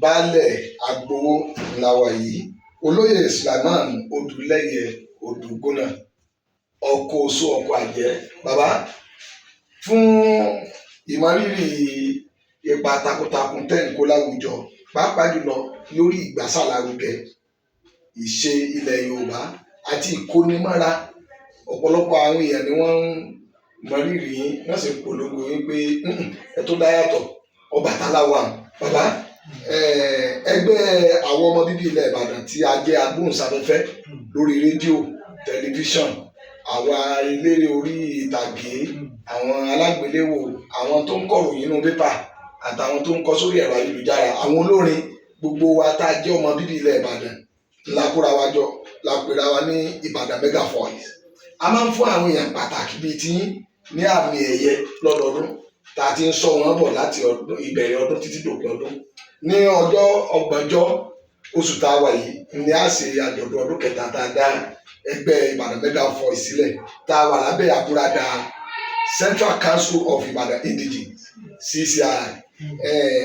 Baálẹ̀ Agbowó làwà yìí, Olóyè Sulaiman Odùlẹ́yẹ Odùgúnà, ọkọ oṣó, ọkọ àjẹ́. Bàbá, fún ìmọrírì ipa takuntakun tẹ́ ń kó láwùjọ, pàápàá jùlọ lórí ìgbásàlárugẹ ìṣe ilẹ̀ Yorùbá àti ìkónimọ́ra ọ̀pọ̀lọpọ̀ àwọn èèyàn ni wọ́n ń mọrírì yín, wọ́n sì ń polongo yín pé ẹ tó dá yàtọ̀, Ọbàtálá wà. Bàbá, ẹgbẹ́ àwọn ọmọ bíbí ilẹ̀ Ìbàdàn tí a jẹ́ agbóhùnsáfẹ́fẹ́ lórí rédíò, tẹlifíṣàn, àwa eléré orí ìtàgé, àwọn alágbéléwò, àwọn tó ń kọ̀ròyìn nínú pépà àtàwọn tó ń kọ sórí ẹ̀rọ ayélujára, àwọn olórin, gbogbo wa tá a jẹ́ ọmọ bíbí ilẹ̀ Ìbàdàn la kóra wa jọ, la pera wa ní Ìbàdàn Mega Voice. A máa ń fún àwọn èèyàn pàtàkì bíi tiyín ní àmì ẹ̀yẹ lọ́dọọdún tá a ti ń sọ wọn bọ̀ láti ìbẹ̀rẹ̀ ọdún títí dòpin ọdún. Ní ọjọ́ 30 oṣù tá a wà yìí ni a ṣe àjọ̀dún ọdún kẹta tá a dá ẹgbẹ́ Ìbàdàn Mega Voice sílẹ̀, tá a wà lábẹ́ àbúradà Central Council of Ibadan Indigenes, CCI.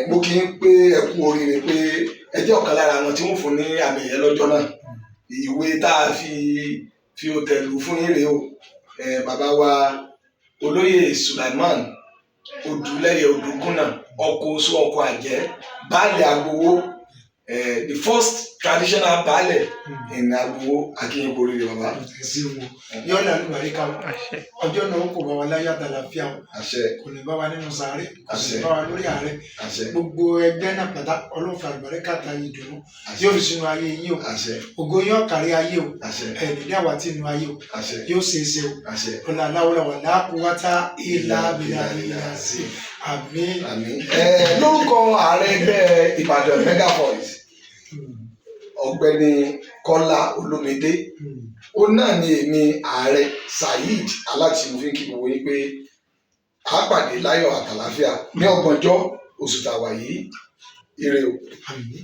Mo kí n pé ẹ kú oríire pé ẹ jẹ́ ọ̀kan lára àwọn tí wọ́n fún ní àmì ẹ̀yẹ lọ́jọ́ náà. Ìwé tá a fi òtẹ̀lù fún yín rèé o. Bàbá wa, Olóyè Sulaiman Odùlẹ́yẹ Odùgúnà, ọkọ oṣó, ọkọ àjẹ́, Baálẹ̀ Agbowó, the first traditional baálẹ̀ in Agbowó, akínyìn kú oríire, bàbá. Ẹ ṣeun o, yọ̀ọ́ làlùbáríkà o. Àṣẹ. Ọjọ́ náà ó kò bá wa láyọ̀ àtàlàfíà o. Àṣẹ. Kò ní bá wa nínú sàárè, kò sì Àṣẹ. ní bá wa lórí ààrẹ. Àṣẹ. Gbogbo ẹgbẹ́ náà pátá, Ọlọ́run fi àlùbáríkà ta ìdùnnú yóò fi sínú ayé yín o. Àṣẹ. Ògo yín ó kárí ayé o. Àṣẹ. Ẹ̀ẹ́dì ní àwa tí inú ayé o. Àṣẹ. Yóò ṣe é ṣe o. Àṣẹ. Ọ̀là aláwọ̀lá wà láàkúwátá ìlà abìlà ìlà sí, àmín. Àmín. Lórúkọ ààrẹ ẹgbẹ́ Ìbàdàn Mega Voice, Ọ̀gbẹ́ni Kọ́lá Olómìdé, ó náà ní èmi ààrẹ Saheed Aláti, mo fi ń kí gbogbo yín pé a pàdé láyọ̀ àtàlàáfíà ní 30 oṣù tàwa yìí. Ire o. Àmín.